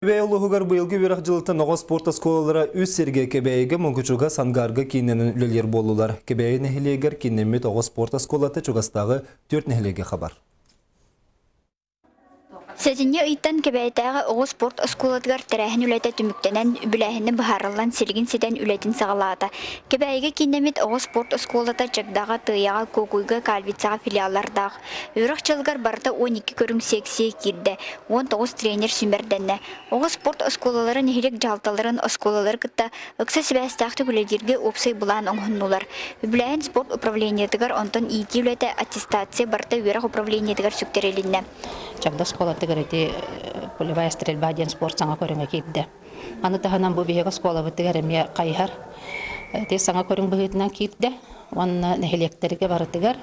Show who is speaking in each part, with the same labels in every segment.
Speaker 1: Кэбээйи улууһугар быйылгы үөрэх дьылыттан оҕо спорт оскуолалара үс сиргэ Кэбээйигэ, Муҥкучуга, Сангарга кииннэнэн үлэлиир буоллулар. Кэбээйи нэһилиэгэр кииннэммит оҕо спорт оскуолата чугастааҕы түөрт нэһилиэги хабар.
Speaker 2: Сэтинньи ыйтан Кэбээйитээҕи оҕо спорт оскуолатыгар тэрээһин үлэтэ түмүктэнэн, үбүлээһинэ быһаарыллан силигин ситэн үлэтин саҕалаата. Кэбээйигэ кииннэммит оҕо спорт оскуолата Чагдаҕа, Тыайаҕа, Куокуйга, Кальвицаҕа филиаллардаах. Үөрэх дьылыгар барыта 12 көрүҥ сиэксийэ киирдэ, 19 тренер сүүмэрдэннэ. Оҕо спорт оскуолалара нэһилиэк дьаһалталарын оскуолалары кытта ыкса сибээстээхтик үлэлииргэ уопсай былаан оҥоһуннулар. Үбүлээһин спорт управлениетыгар, онтон иитии үлэтэ, аттестация барыта үөрэх управлениетыгар сүктэрилиннэ.
Speaker 3: Чагда оскуолатыгар ити пулевая стрельба диэн спорт саҥа көрүҥэ киирдэ. Аны таһынан бу биһиги оскуолабытыгар эмиэ хайыһар ити саҥа көрүҥ быһыытынан киирдэ уонна нэһилиэктэргэ барытыгар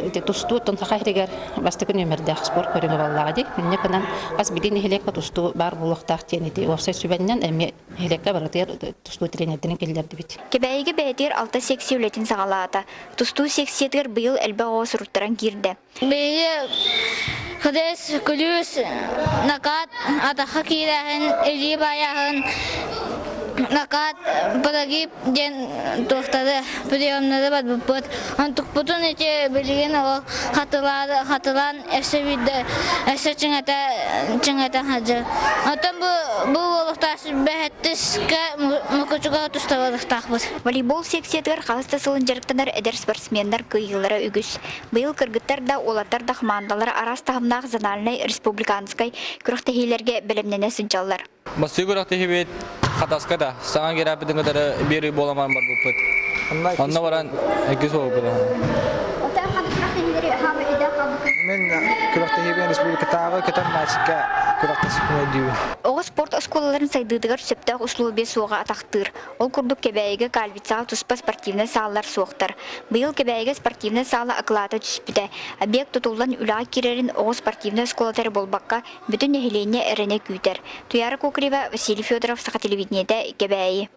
Speaker 3: Ити тустуу Саха сиригэр бастакы нүөмэрдээх спорт көрүҥэ буоллаҕа дии. Инньэ гынан хас биирдии нэһилиэккэ тустуу баар буолуохтаах диэн ити уопсай сүбэннэн эмиэ нэһилиэккэ барытыгар тустуу тренердэрин киллэрдибит.
Speaker 2: Кэбээйигэ бэйэтигэр алта секция үлэтин саҕалаата. Тустуу секциятыгар быйыл элбэх оҕо суруттаран киирдэ.
Speaker 4: Биһиги хрес, күлүүс, накат, атахха киирээһин, илии баайааһын, накат, прогиб диэн туохтары, приемнары барбыппыт. Онтукпутун ити билигин ол хатылаан, хатылаан өссө биирдэ өссө чиҥэтэ чиҥэтэн сылдьар. Оттон бу бу буолуохтаах бэһэттискэ мукучуга тустабалыахтаахпыт.
Speaker 2: Волейбол секциятыгар хаһыс да сылын дьарыктанар эдэр спортсменнар кыайыылара үгүс. Быйыл кыргыттар да, уолаттар да хамаандалара араас таһымнаах зональнай республиканскай күрэхтэһиилэргэ бэлэмнэнэ сылдьаллар.
Speaker 5: Бастыы күрэхтэһиибит Хатаска да саҥа киирээппитин кытары биир ый буоламан барбыппыт. Онно баран иккис буолбуппут.
Speaker 6: Мен күрэхтэһиибин республикатааҕы көтөр мээчиккэ күрэхтэспиппин өйдүүбүн.
Speaker 2: Оҕо спорт оскуолаларын сайдыытыгар сөптөөх условия суоҕа атахтыыр. Ол курдук Кэбээйигэ Кальвицаҕа туспа спортивнай сааллар суохтар. Быйыл Кэбээйигэ спортивнай саала акылаата түспүтэ. Объект тутуллан үлэҕэ киирэрин оҕо спортивнай оскуолата эрэ буолбакка, бүтүн нэһилиэнньэ эрэнэ күүтэр. Туйаара Кокорева, Василий Федоров, Саха телевидениетэ, Кэбээйи.